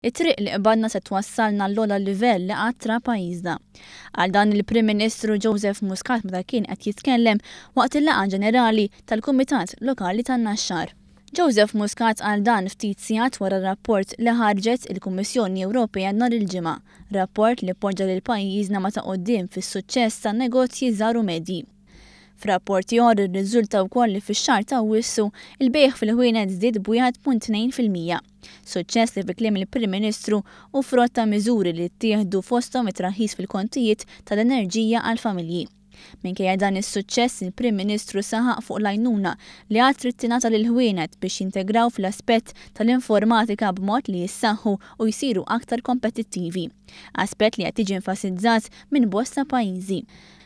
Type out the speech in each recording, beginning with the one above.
It-triq li qbadna se twassalna l-ogħla livell li qatt ra pajjiżna. Qal dan il-Prim Ministru Joseph Muscat meta kien qed jitkellem waqt il-laqgħa ġenerali tal-Kumitat Lokali tan-Naxxar. Joseph Muscat qal dan ftit sigħat wara rapport li ħarġet il-Kummissjoni Ewropea nhar il-Ġimgħa, rapport li poġġa lil pajjiżna ma' ta' quddiem fis-suċċess tan-negozji żgħar u medji. F'rapport ieħor irriżulta wkoll li fix-xahar ta' Awwissu, il-bejgħ fil-ħwienet żdied b'1.2%. Suċċess li fi kliem il-Prim Ministru hu frott ta' miżuri li ttieħdu fosthom it-traħħis fil-kontijiet tal-enerġija għall-familji. Minkejja dan is-suċċess, il-Prim Ministru saħaq fuq l-għajnuna li għad trid tingħata lill-ħwienet biex jintegraw fl-aspett tal-informatika b'mod li jissaħħu u jsiru aktar kompetittivi. Aspett li qed jiġi enfasizzat minn bosta pajjiżi.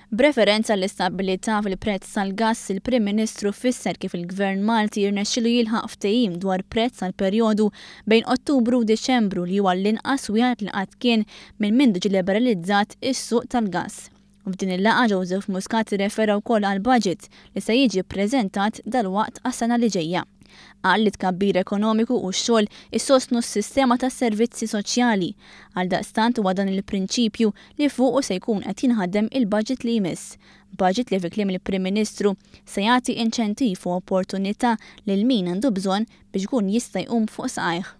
B'referenza għall-istabbilità fil-prezz tal-gass, il-Prim Ministru fisser kif il-Gvern Malti rnexxielu jilħaq ftehim dwar prezz għall-perjodu bejn Ottubru u Diċembru li huwa l-inqas wieħed li qatt kien minn mindu ġie liberalizzat is-suq tal-gass. F'din il-laqgħa Joseph Muscat irrefera wkoll għall-budget li se jiġi ppreżentat dalwaqt għas-sena li ġejja. Qal li t-tkabbir ekonomiku u x-xogħol isostnu s-sistema tas-servizzi soċjali. Għaldaqstant huwa dan il-prinċipju li fuqu se jkun qed jinħadem il-budget li jmiss. Budget li fi kliem il-Prim Ministru se jagħti inċentiv u opportunità lil min għandu bżonn biex ikun jista' jqum fuq saqajh.